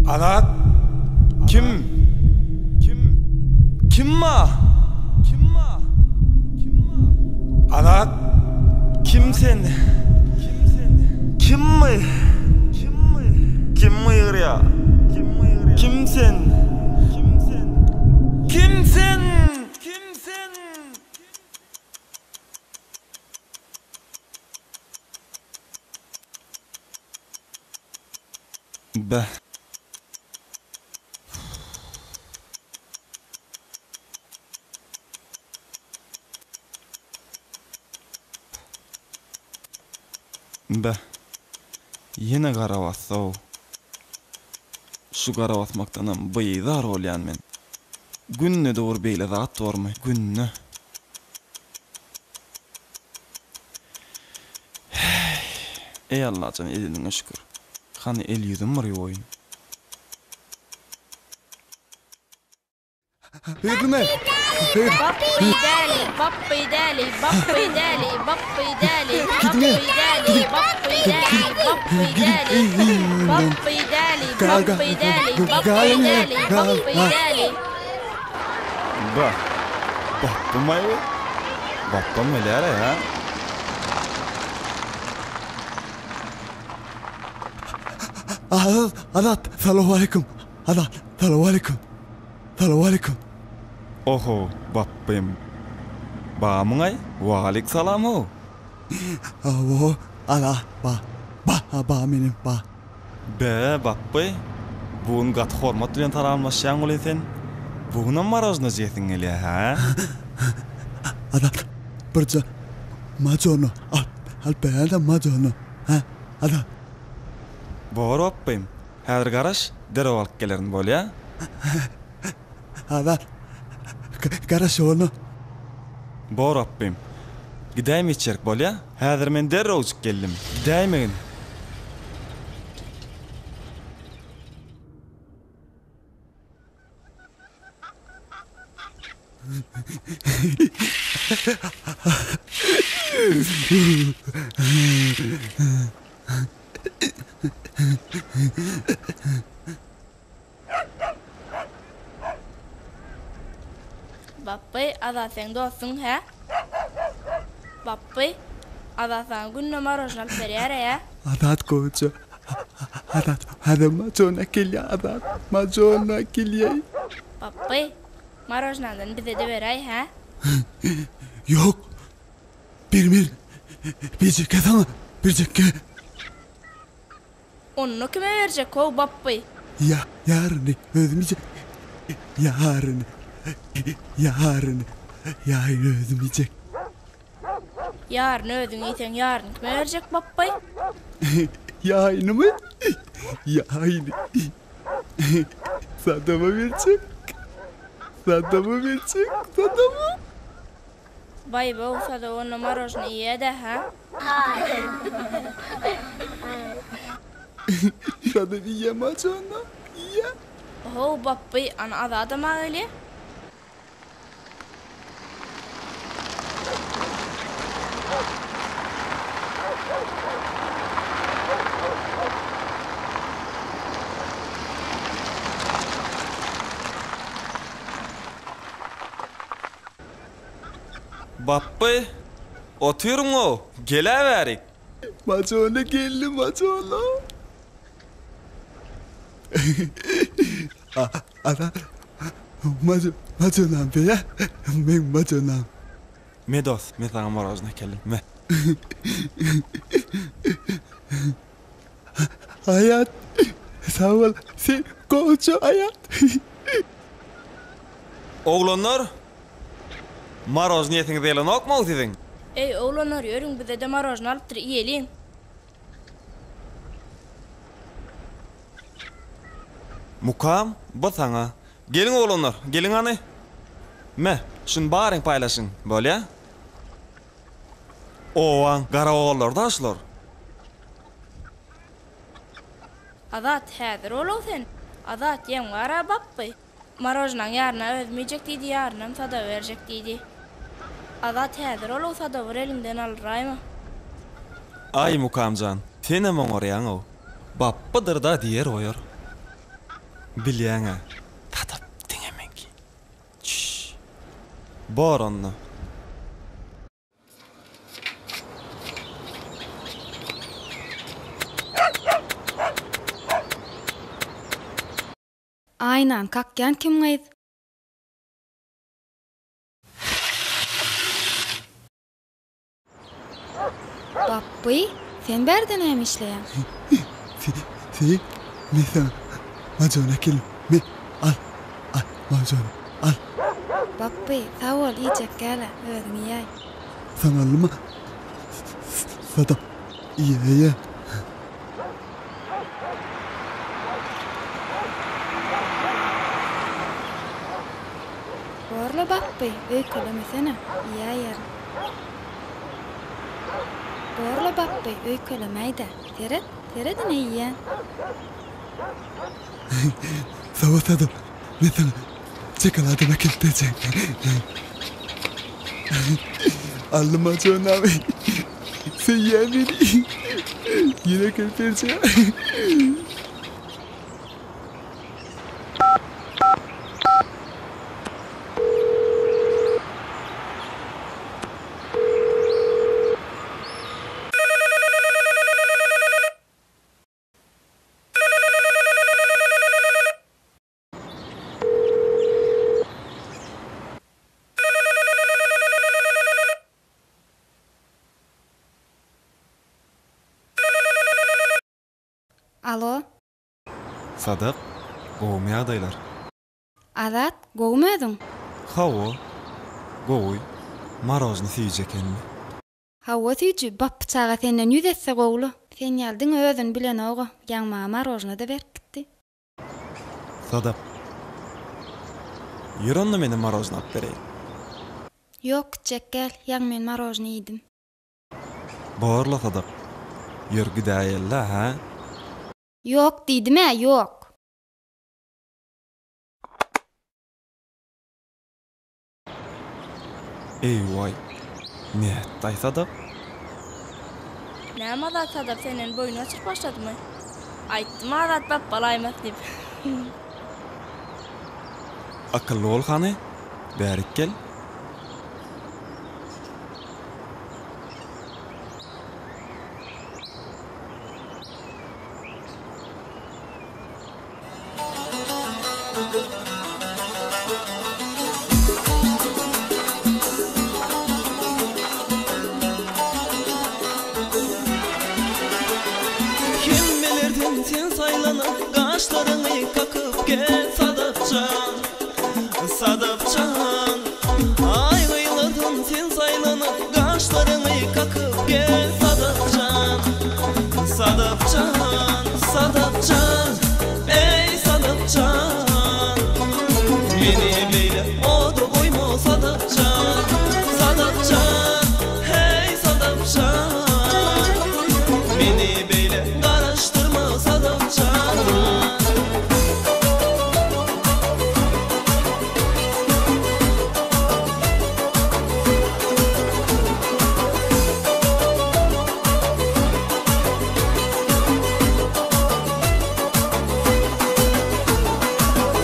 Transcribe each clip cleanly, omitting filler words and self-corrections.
Azat kim? Kim? Kim ba? Kim ba? Kim ba? Azat kim sen? Kim sen? Kimmi? Kimmi? Kim gygyrýa? Kim gygyrýa? Kim sen? Kim sen? Kim sen? Kim sen? Beh. Beh. Ýene gara basdy-ow. Şu gara basmakdanam bizar bolýan men. Günde-de bir beýle zat bormy? Günde. Häý. Eý Allajan edeniňe şükür. Hany el-ýüzüm bir ýuwaýyn. Bapby däli, bapby däli, bapby däli, bapby däli, bapby däli, bapby däli, bapby däli, bapby däli, bapby däli, bapby däli, bapby däli. Bah, bapbymaý bu? Bapbam gelýär-ä, hä? Azat, Azat, salowmaleýkim. Azat, salowmaleýkim. Salowmaleýkim. Oho, Bapbym. Bamyňaý? Waleýk salam-ow. Hawa, Azat, ba. Ba, ba menem, ba. Be, Bapby, bu gün gaty hormat bilen salamlaşýaň welin sen. Bu günem marožno iýesiň gelýä, hä? Azat, birje majono alyp, alyp beräýdä majono, hä, Azat? Bor, Bapbym. Häzir garaş, derrew alyp gelerin, bolýa? Azat, garaş onda. Bor, Bapbym. Gidäýme içerik, bolýa? Häzir men derrewjik geldim. Gidäýmegin. Bapby, Azat seň dostuň, hä? Bapby, Azat saňa günde marožny alyp berýär-ä? Azat goja, Azat, häzir mažona gelýär, Azat, mažona gelýär. Bapby, marožnadan bize-de beräý, hä? Ýok, bermen, birjekge saňa, birjekge. Onda kime berjek how Bapby? Ýa ýaryny özüm iýjek. Ýaryny. Ýaryny. Ýaryny özüm iýjek. Ýaryny özüň iýseň ýaryny kime berjek Bapby? Ýarynymy? Ýaryny. Sadama berjek. Sadama berjek. Sadama. Baý-bow, Sada onda marožny iýýä-dä, hä? Sada iýýä marožny, iýýä. How, Bapby, ana Azadam-a gelýä. Bapby, otyryň-ow, gel-ä bärik. Majona geldi, majona. Ana, majo, majonam beýä, meň majonam. Me dost, men saňa morožnoý äkeldim, me. Aýat, sag bol, sen goja Aýat. Oglanlar, marožnyý iýesiňiz gelenokmy-ow siziň? Eý, oglanlar, ýörüň, bize-de marožnyý alypdyr, iýeliň. Mukam, bu saňa. Geliň, oglanlar, geliň hany. Me, şuny baryň paýlaşyň, bolýa? Owaň garaogullary-da şular. Azat, häzir ol-ow sen. Azat, ýeň bar-a, Bapby. Marožnaň ýaryna özüm iýjek diýdi, ýarynam Sadaba berjek diýdi. Azat, häzir ol-ow Sadaby bir eliňden aldyraýma. Aý, Mukamjan, senem oňarýaň-ow. Bapbydyr-da diýer goýar. Bilýäň-ä, Sadap diňe meňki. Çşş. Bor onda. Aýnany kakýan kim gyz? Bapby, sen bärde näme işleýäň? Si, men saňa majony äkeldim. Me, al, al, majony, al. Bapby, sag bol, iýjek däl-ä, özüň iýäý. Saňa aldyma, Sadap, iýäý-ä. Borla Bapby, öýkelemesene, iýäýerin. Borla Bapby, öýkelemäý-dä. Seret, seret ine iýýän. Sag bol Sadap, men saňa çokoladam äkelip berjek. Aldyma jonamy. Söýýän meni. Ýene äkelip berjek. Alo. Sadap, gowumy ýagdaýlar? Azat, gowumy özüň? Hawa, gowy. Marožny süýji ekenmi? Hawa süýji, Bapby çaga senden ýüz esse gowula. Sen ýaly diňe özüni bilenoga, ýaňy maňa marožnyda berip gitdi. Sadap. Ýör onda menem marožny alyp bereýin. Ýok gitjek däl, ýaňy men marožny iýdim. Borla Sadap. Ýör gidäýeli-dä, hä? Ýok diýdim-ä, ýok. Eý-waý, nätdi-aý Sadap? Näme Azat Sadap senden boýun gaçyryp başladymy? Aýtdym Azat bapbalaýmas diýip. Akylly bol hany, bärik gel. Hemmelerden sen saýlanyp, gaşlaryňy kakyp gel Sadapjan, Sadapjan. Aý gyzlardan sen saýlanyp, gaşlaryňy kakyp gel Sadapjan, Sadapjan, Sadapjan, eý Sadapjan. Meni beýle oda goýma Sadapjan, Sadapjan, heý Sadapjan. Meni beýle garaşdyrma Sadapjan.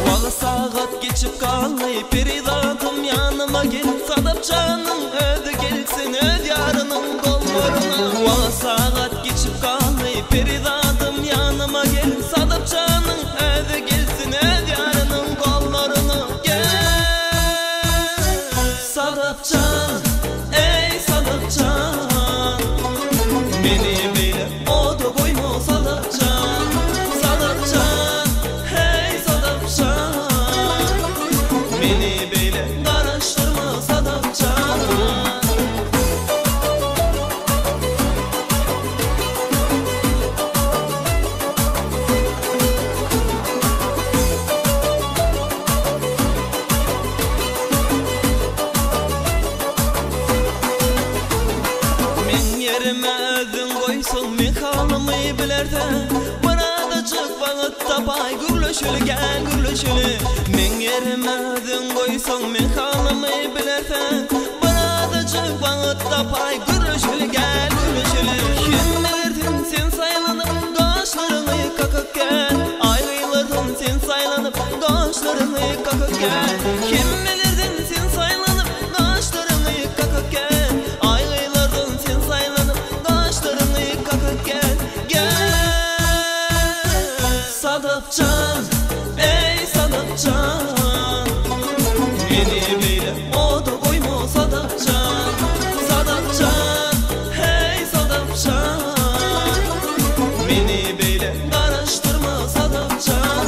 Wagt sagat geçip galdy, perizadym ýanyma gel, Sadap janyň özi gelsin öz ýarynyň gollaryna. Wagt sagat geçip galdy, perizadym ýanyma gel, Sadap janyň özi gelsin öz ýarynyň gollaryna. Gel, Sadap jan, eý Sadap jan, meni beýle oda goýma Sadap jan, Sadap jan, heý Sadap jan, meni beýle garaşdyrma Sadap jan. Meň ýerime özüň goýsaň men halymy bilersiň Bir azajyk wagt tapaý gürleşeli gel gürleşeli Meň ýerime özüň goýsaň men halymy bilersiň Bir azajyk wagt tapaý gürleşeli gel gürleşeli Hemmelerden sen saýlanyp gaşlaryňy kakyp gel Aýgylardan sen saýlanyp. Sadapjan, eý Sadapjan Meni beýle oda goýma Sadapjan Sadapjan, heý Sadapjan Meni beýle garaşdyrma Sadapjan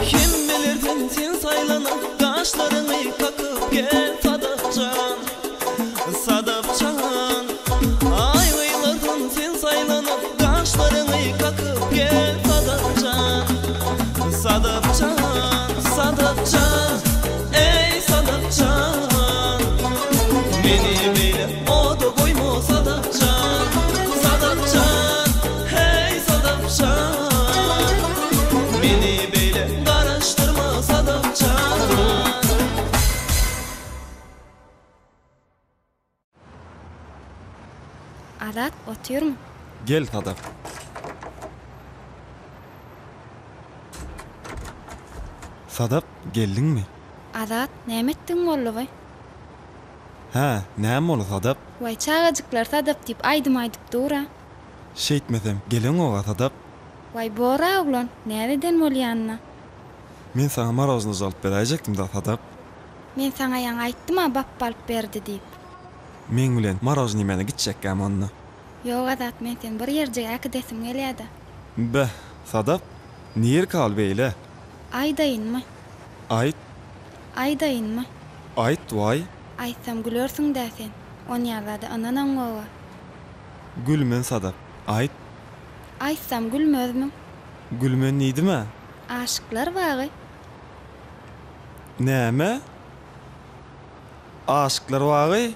Hemmelerden sen saýlanyp Gaşlaryňy kakyp gel Sadapjan Sadapjan Aý-gyzlardan sen saýlanyp, Gaşlaryňy kakyp gel Sadapjan Sadapjan, Sadapjan, eý Sadapjan Meni beýle oda goýma Sadapjan Sadapjan, heý Sadapjan Meni beýle garaşdyrma Sadapjan. Azat, otyrmy? Gel, Sadap. Sadap, geldiňmi? Azat, näme etdigiň boldy-by? Hä, näme boldy, Sadap? Waý, çagajyklar Sadap diýip aýdym aýdyp dur-a. Şeýtmesem, geleňog-a, Sadap. Waý, bor-a, oglan, näzeden bolýanyna. Men saňa marožnoje alyp beräýjekdim-dä, Sadap. Men saňa ýaňy aýtdym-a bapba alyp berdi diýip. Meň bilen marožnyýmene gitjekkäm onda. Ýok Azat men seni bir ýerjige äkidesim gelýädä. Beh, Sadap, nirkä ol beýle? Aýdaýynmy? Aýt. Aýdaýynmy? Aýt, waý. Aýtsam gülersiň-dä sen. Onýa zada ynanaňoga. Gülmen Sadap, aýt. Aýtsam gülmezmiň? Gülmen diýdim-ä. Aşyklar bagy. Näme? Aşyklar bagy?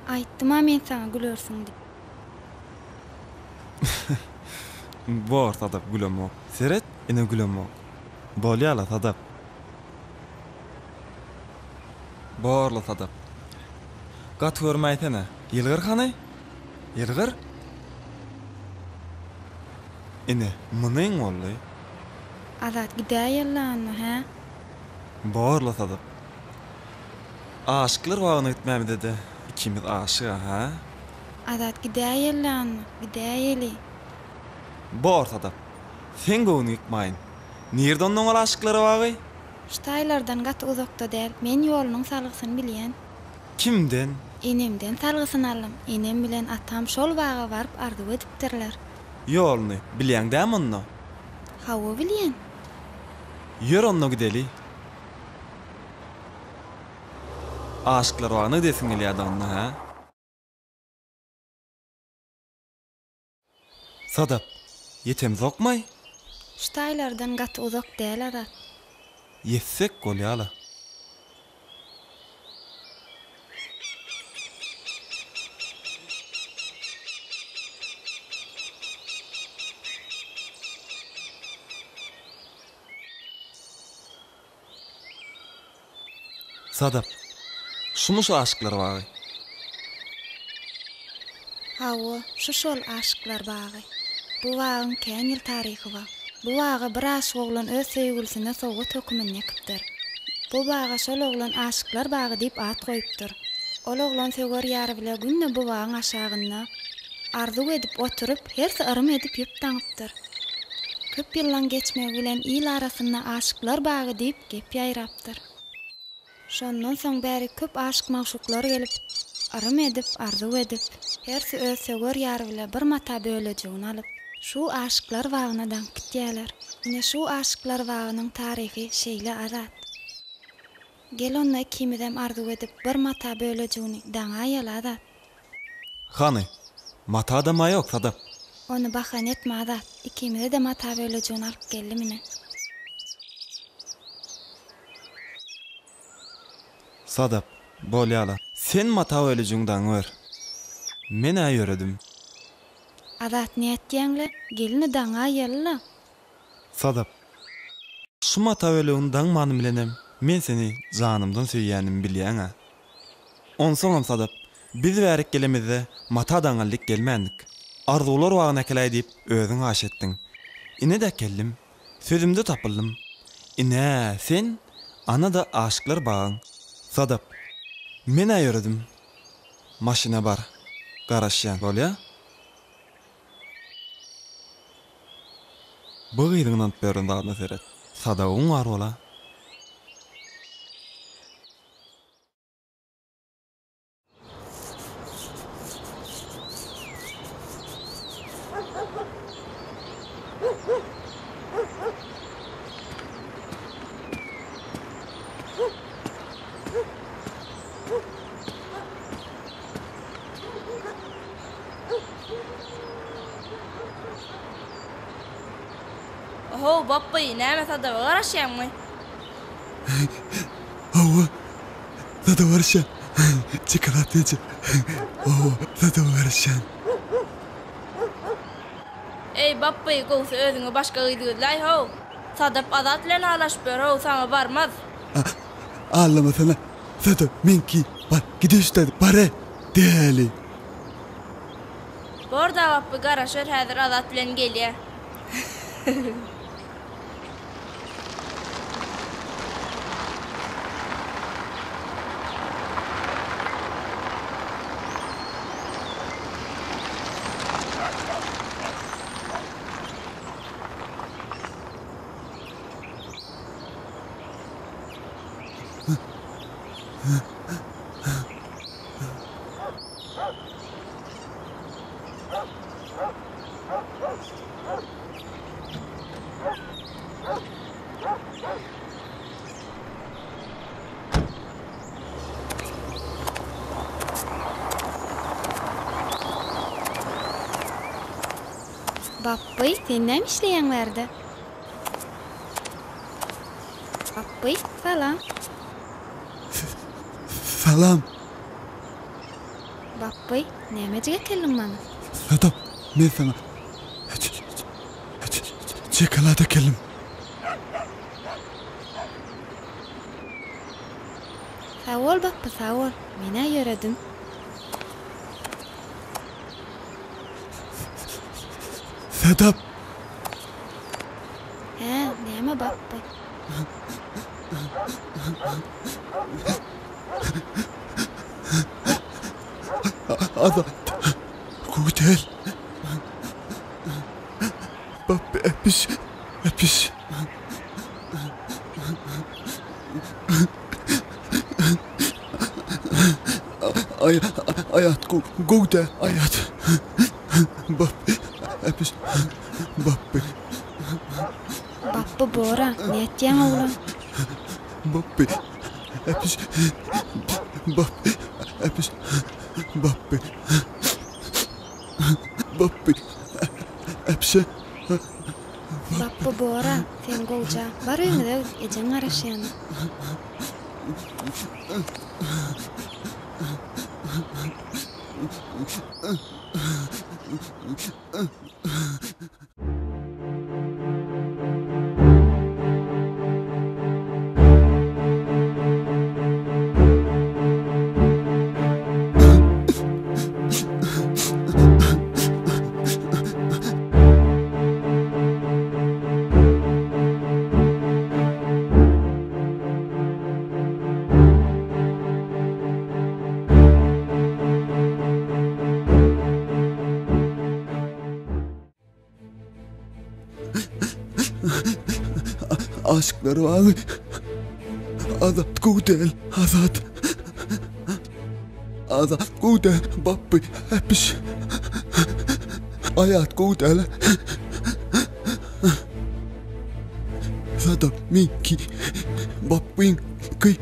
Aýtdym-a men saňa gülersiň diýip. Bor, Sadap, gülemok. Seret, ine gülemok. Bolýa-la, Sadap. Bor-la, Sadap. Gaty görmäýsene. Ýylgyr hany? Ýylgyr. Ine, munyň boldy. Azat gidäýeli onda, hä? Borla Sadap. Aşyklar bagyna gitmämizde-de ikimiz aşyg-a, hä? Azat gidäýeli onda, gidäýeli. Bor Sadap. Seň göwnüňi ýykmaýyn. Nirde onnoň ol aşyklar bagy? Şu taýlardan gaty uzakda däl. Men ýolunyň salgysyny bilýän. Kimden? Enemden salgysyny aldym. Enem bilen atam şol baga baryp arzuw edipdirler. Ýoluny bilýäň dämi onda? Hawa bilýän. Ýör onda gideli. Aşyklar bagyna gidesiň gelýädi onda hä? Sadap, ýetemzokmaý? Şu taýlardan gaty uzak däl Azat. Ýetsek bolýa-la. Sadap, şumy şu aşyklar bagy? Hawa, şu şol aşyklar bagy. Bu bagyň kän ýyl taryhy bar. Bu bagy bir aşyk oglan öz söýgülisine sowgat höküminde ekipdir. Bu baga şol oglan Aşyklar bagy diýip at goýupdyr. Ol oglan söwer ýary bile günde bu bagyň aşagynda arzuw edip oturyp, hersi yrym edip ýüp daňypdyr. Köp ýyllaň geçmegi bilen il arasynda Aşyklar bagy diýip gep ýaýrapdyr. Şondan soň bärik köp aşyk-magşuklar gelip, yrym edip, arzuw edip, hersi öz söwer ýary bile bir mata bölejigini alyp, şu aşyklar bagyna daňyp gitýärler. Ine şu aşyklar bagynyň taryhy şeýle azat. Gel onda ikimizem arzuw edip bir mata bölejigini daňaýaly Azat. Hany, mata-da-ma ýok, Sadap. Ony bahana etme Azat, ikimize-de mata bölejigini alyp geldim ine. Sadap, bolýa-la. Sen mata bölejigiňi daňyber. Men-ä ýöredim. Azat, nätýäň-le, gelini daňaýaly-la. Sadap, şu mata bölegini daňmanym bilenem men seni janymdan söýýänimi bilýäň-ä. Onsoňam Sadap, biz bärik gelemizde mata daňaly dik gelmändik. Arzuwlar bagyna äkeläý diýip özüň haýyş etdiň. Ine-de äkeldim. Sözümde tapyldym. Ine, sen, ana-da aşyklar bagyň. Sadap, men-ä ýöredim. Maşyna bar. Garaşýan. Bolýa? Bu gyzyň ynanyp beren zadyna seret. Sadabyň bar bola. Ohow, Bapby, näme Sadaba garaşýaňmy? Hawa, Sadaba garaşýan. Şokolad eje. Hawa, Sadaba garaşýan. Eý, Bapby, gowusy özüňe başga gyz gözläý-how. Sadap Azat bilen aglaşyp ýör-how, saňa barmaz. Allamasana, Sadap meňki, bar, gideýin şu taýdan, bar-a, däli. Bor-da, Bapby, garaşber, häzir Azat bilen gelýä. Bapby, sen näme işleýäň bärde? Bapby, salam. Salam. Bapby, nämejik äkeldiň maňa? Sadap, men saňa şokolad äkeldim. Sag bol, Bapby, sag bol. Men-ä ýöredim. Sadap! Hä, näme, Bapby? Azat gowy däl. Bapby äpiş, äpiş. Aýat gowy däl, aýat. Bapby äpiş, Bapby. Bapby bora, nätýäň oglan? Bapby äpiş, Bapby äpiş, Bapby. Bapby äpişe. Bapby bora, sen gowja. Bar öýüňize git, ejeň garaşýandyr. Aşyklar bagy Azat gowy däl Azat Azat gowy däl Bapby äpiş Aýat gowy däl Sadap meňki Bapbyňky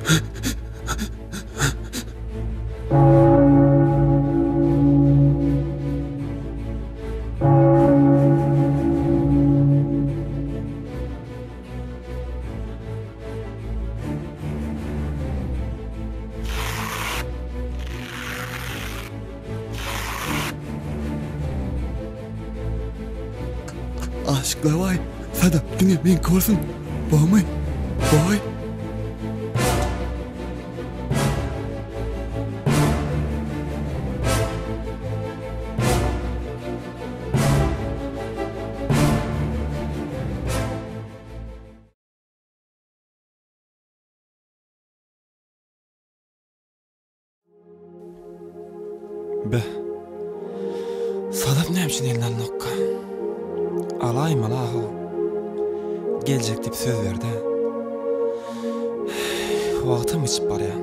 Aşyklar waý, Sadap diňe meňki bolsun. Bormy? Boý. Be. Sadap näme üçin eline alnokka? Alaýmaly-a how. Geljek diýip söz berdi. Wagtam geçip barýar.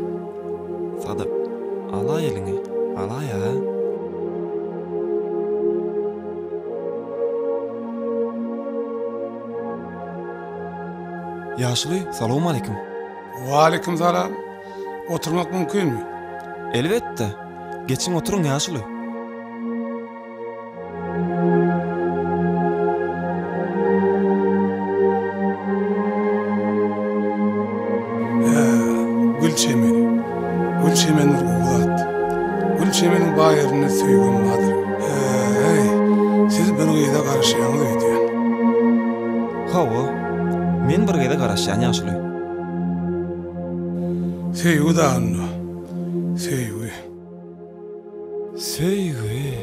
Sadap, alaý eliňi, alaý-a. Ýaşuly, salowmaleýkim. Waleýkim salam. Oturmak mümkinmi? Elbetde. Geçiň oturyň ýaşuly. Hä, gül çemeni. Gül çemen bir gowy zat. Gül çemeniň bar ýerinde söýgem bardyr. Hä-äý, siz bir gyza garaşýaňyz öýdýän. Hawa, men bir gyza garaşýan ýaşuly. Söýgi da onda. Söýgi. Söýgi.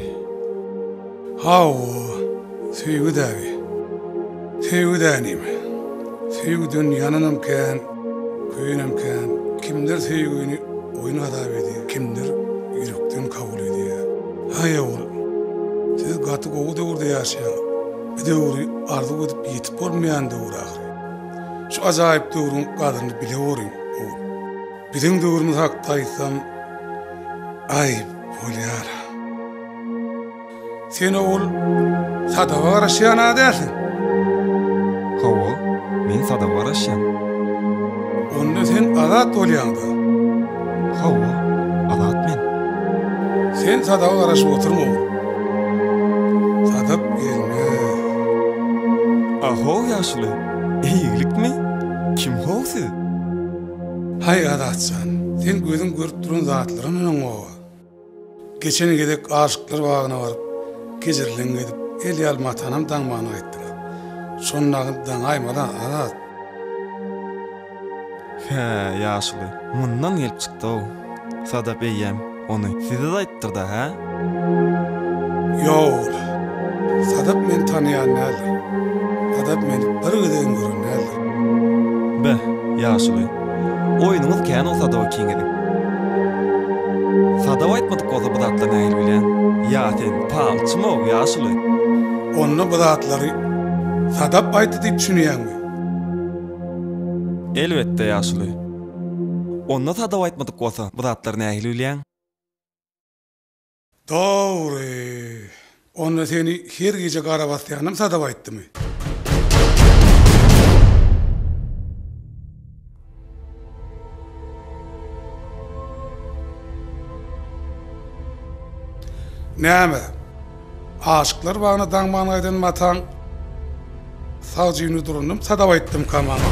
Hawa, söýgi däbi. Söýgi dä nime? Söýgüden ýananam kän, köýenem kän. Kimler söýgini oýun hasap edýär, kimler ýürekden kabul edýär. Haý ogul, siz gaty gowy döwürde ýaşaýaňyz. Bu döwri arzuw edip ýetip bolmaýan döwür ahyry. Şu ajaýyp döwrüň gadryny bileweriň, ogul. Biziň döwrümiz hakda aýtsam, aýyp bolýar. Sen ogul Sadaba garaşýan-a dälsiň? Hawa, men Sadaba garaşýan. Onda sen azat bolýaň-da? Hawa, azat men. Sen Sadaba garaşyp oturma ogul. Sadap gelmez. A-how ýaşuly, eýgilikmi? Kim-how siz? Haý Azatjan, sen gözüň görüp duran zatlara ynanaňoga. Geçen gezek aşyklar bagyna baryp, kejirleň gezip, el ýaly matanam daňman gaýtdyňyz. Şondagy daňaýmala, Azat. Hä, ýaşuly, mundan gelip çykdy-ow. Sadap eýýäm ony size-de aýtdyr-da, hä? Ýok-ol. Sadap meni tanaýan däldir. Sadap meni bir gezegem gören däldir. Beh, ýaşuly, oýnuňyz kän-ow Sadap ikiňiziň. Sadap aýtmadyk bolsa bu zatlary nähili bilýäň? Ýa sen palçymy-ow, ýaşuly? Onda bu zatlary Sadap aýtdy diýip düşünýäňmi? Elbetde, ýaşuly. Onda Sadap aýtmadyk bolsa bu zatlary nähili bilýäň? Dogry. Onda seni her gije gara basýanam Sadap aýtdymy? Näme? Aşyklar bagyna daňman gaýdan mataň sag jüýünde duranam Sadap aýtdymyka maňa?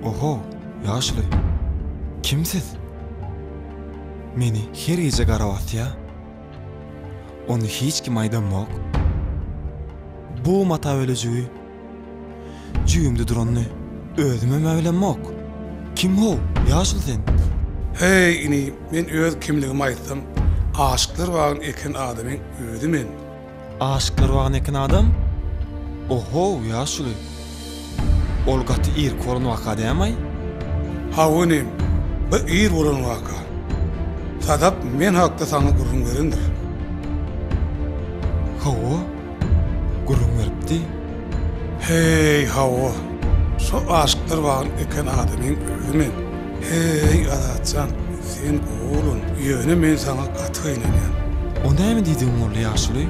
Oho, ýaşuly. Kim siz? Meni her gije gara basýa. Ony hiç kime aýdamok. Bu mata bölejigi jübimde duranyny özümem-ä bilemok. Kim-how, ýaşuly sen? Heý, inim, men öz kimligimi aýtsam, aşyklar bagyny eken adamyň özi men. Aşyklar bagyny eken adam? Ohow, ýaşuly. Ol gaty irki bolan waka dämaý? Hawa inim, bu ir bolan waka. Sadap men hakda saňa gürrüň berendir. Hawa, gürrüň beripdi. Heý, hawa. Şo aşyklar bagyny eken adamyň özi men. Heý, Azatjan, sen gowy oglan, ýöne men saňa gaty gynanýan. O näme diýdigiň boldy, ýaşuly?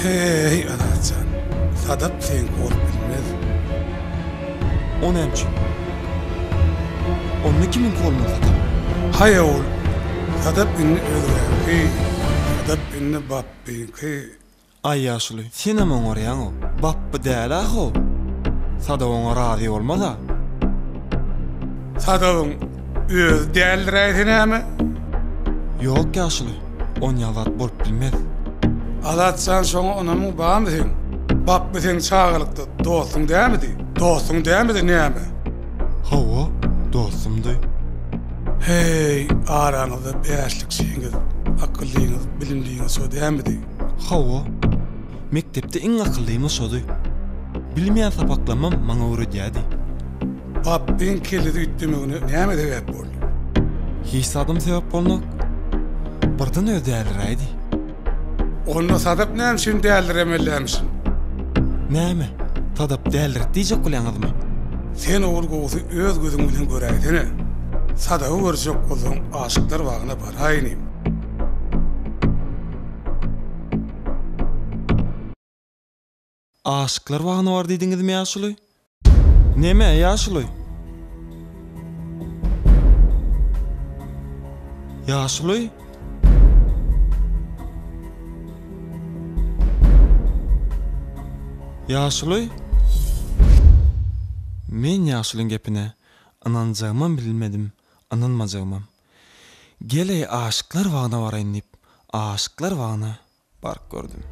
Heý, Azatjan, Sadap seňki bolup bilmez. O näme üçin? Onda kimiňki bolmaly Sadap? Haý, ogul, Sadap indi özgäňki, Sadap indi Bapbyňky. Aý ýaşuly, senem oňarýaň-ow. Bapby däl-ä how. Sadap oňa razy bolmaz-a. Sadabyň özi däldiräýse näme? Ýok ýaşuly, onýa zat bolup bilmez. Azat jan şoňa ynamyň barmy seň? Bapby seň çagalykda dostuň dälmidi? Dostuň dälmidi näme? Hawa, dostumdy. Heý, araňyzda bäşlikçiňiz, akyllyňyz, bilimliňiz şo dälmidi? Hawa, mekdepde iň akyllymyz şody. Bilmeýän sapaklamam maňa öwredýärdi. Bapbyň kellesi üýtgemegine näme sebäp boldy? Hiç zadam sebäp bolnok. Birden özi däliräýdi. Onda Sadap näme üçin däliremeliämişin? Näme, Sadap däliret diýjek bolýaňyzmy? Sen ogul gowusy öz gözüň bilen göräýsene. Sadaby görjek bolsaň aşyklar bagyna baraý inim. Aşyklar bagyna bar diýdiňizmi ýaşuly? Neme, ýaşuly? Ýaşuly? Ýaşuly? Men ýaşulyň gepine ynanjagymam bilmedim, ynanmajagymam. Gel-eý aşyklar bagyna baraýyn diýip, aşyklar bagyna Baryp gördüm.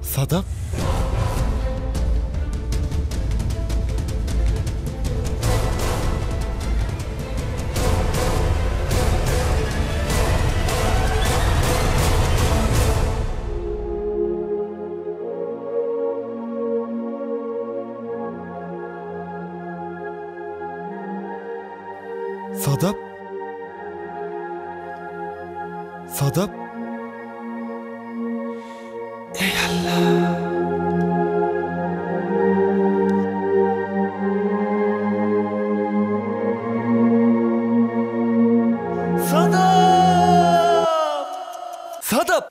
Sadap. Sadap. Sadap. Eý Allah. Sadap! Sadap!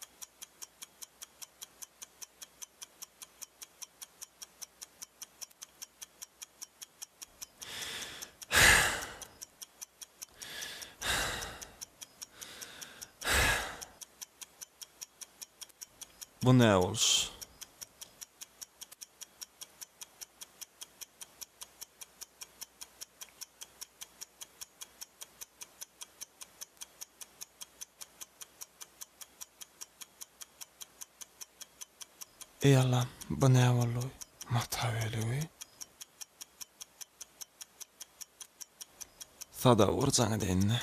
Bu ne boluş? Eý Allam, bu nä boldugy? Mata bölegi. Sada bir jaň edeýin-de.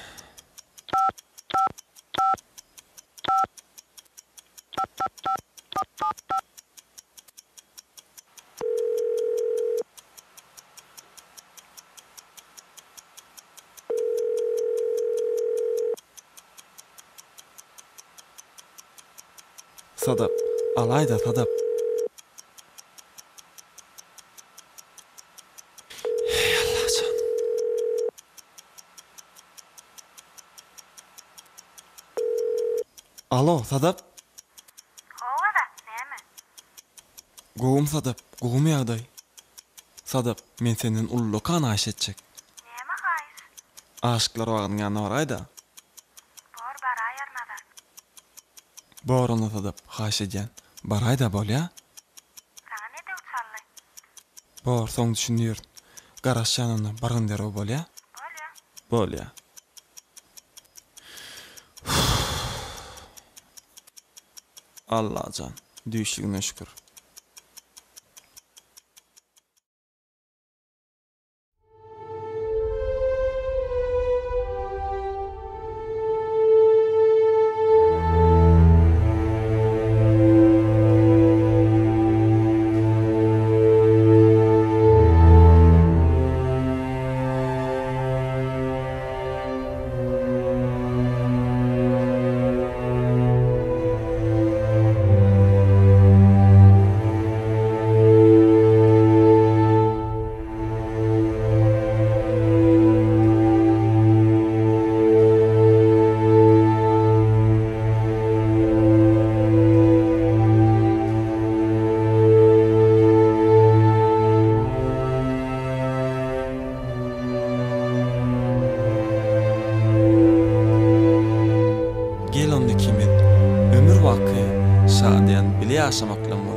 Sadap, alaý-da, Sadap. Eý, Allajan. Alo, Sadap. Hawa, Azat, näme? Gowumy, Sadap, gowumy ýagdaý? Sadap, men senden ullakan haýyş etjek. Näme haýyş? Aşyklar bagynyň ýanyna baraý-da. Bor, baraýaryn, Azat. Bor onda Sadap, haýyş edýän, baraý-da, bolýa? Saňa ne döw çaldy? Bor, soň düşündirin. Garaşýan onda, bargyn derrew, bolýa? Bolýa. Bolýa. Allajan, düýşlügine şükür. Gel onda ikimiz ömür baky şadyýan bile ýaşamak bilen.